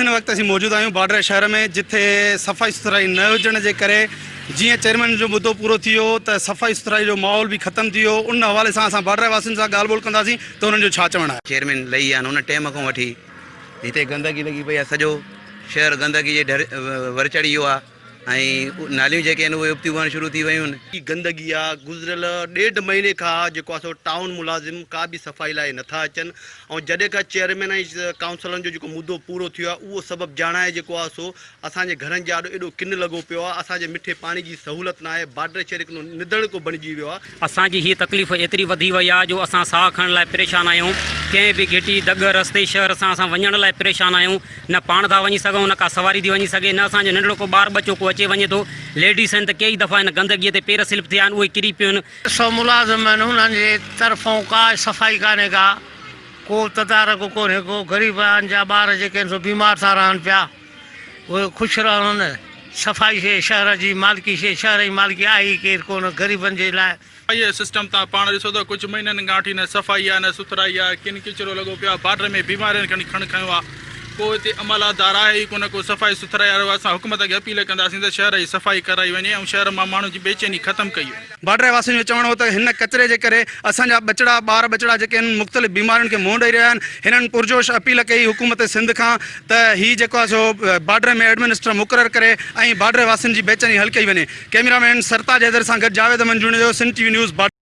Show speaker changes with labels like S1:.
S1: هن وقت اسين موجود آهيون بارڊر شهر ۾ جتي صفائي سٿرائي نه هجڻ جي ڪري جيئن چيئرمين جو مدو پورو ٿي ويو ته صفائي سٿرائي جو ماحول به ختم ٿي ويو ان حوالي سان اسان بارڊر واسين سان ڳالهه ٻولهه ڪنداسين ته انهن جو ڇا چوڻ آهي.
S2: چيئرمين لهي ويا آهن ان ٽيم کان وٺي هتي گندگي لڳي پئي آهي سڄو شهر گندگي جي ڍر ور چڙهي ويو آهي ۽ ناليون جيڪي آهن اهي ابتيون وهڻ شروع ٿي ويون آهن.
S3: گندگي آ گذريل ڏيڍ مهيني کان جيڪو آ سو ٽائون ملازم ڪا به صفائي لاء نٿا اچن ۽ جڏهن کان چيئرمين ۽ ڪائونسلرن جو جيڪو مدو پورو ٿيو آ اهو سبب ڄاڻائي جيڪو آ سو اسان جي گهرن جي آڏو ايڏو ڪن لڳو پيو آ اسان جي مٺي پاڻي جي سهولت ناهي بارڊر شهر هڪ نڌڻڪو بڻجي ويو آ.
S4: اسان جي هيء تڪليف ايتري وڌي وئي آهي جو اسان ساهه کڻڻ لاء پريشان آهيون. ڪنهن به گهٽي، دڳ، رستي، شهر سان اسان وڃڻ لاء پريشان آهيون. نه پاڻ ٿا وڃي سگهون، نه ڪا سواري ٿي وڃي سگهي، نه اسان جو ننڍڙو ڪو ٻار ٻچو ڪو اچي وڃي ٿو. ليڊيز آهن ته ڪيئي دفعا هن گندگيء تي پير سلپ ٿيا آهن، اهي ڪري پيون آهن.
S5: سو ملازم آهن انهن جي طرفون ڪا صفائي ڪانهي ڪا، ڪو تدارڪ ڪونهي ڪو، غريبن جا ٻار جيڪي آهن سو بيمار ٿا رهن پيا. اهي خوش رهن، صفائي شيء شهر جي مالڪي شيء شهر جي مالڪي آهي ئي ڪير ڪونه غريبن جي لاء.
S6: صفائي سسٽم تان پاڻ ڏسو ته ڪجهه مهينن کان وٺي نه صفائي آهي نه سٿرائي آهي ڪن ڪچرو لڳو پيو آهي بارڊر ۾ بيمارين کڻي کڻ کنيو آهي ڪو هتي عملادار آهي ئي ڪونه ڪو صفائي سٿرائي وارو اسان حڪومت کي اپيل ڪنداسين ته شهر جي صفائي ڪرائي وڃي ۽ شهر مان ماڻهن جي بيچيني ختم ڪئي وڃي.
S1: بارڊر واسين جو چوڻ هو ته هن ڪچري جي ڪري اسان جا ٻچڙا ٻار ٻچڙا جيڪي آهن مختلف بيمارين کي منهن ڏئي رهيا آهن هنن پرجوش اپيل ڪئي حڪومت سنڌ کان ته هي جيڪو آهي سو بارڊر ۾ ايڊمنسٽر مقرر ڪري ۽ بارڊر واسين جي بيچيني حل ڪئي وڃي ڪئميرا مين سرتاج حيدر سان گڏ Javed Ahmed Junejo Sindh T V news border.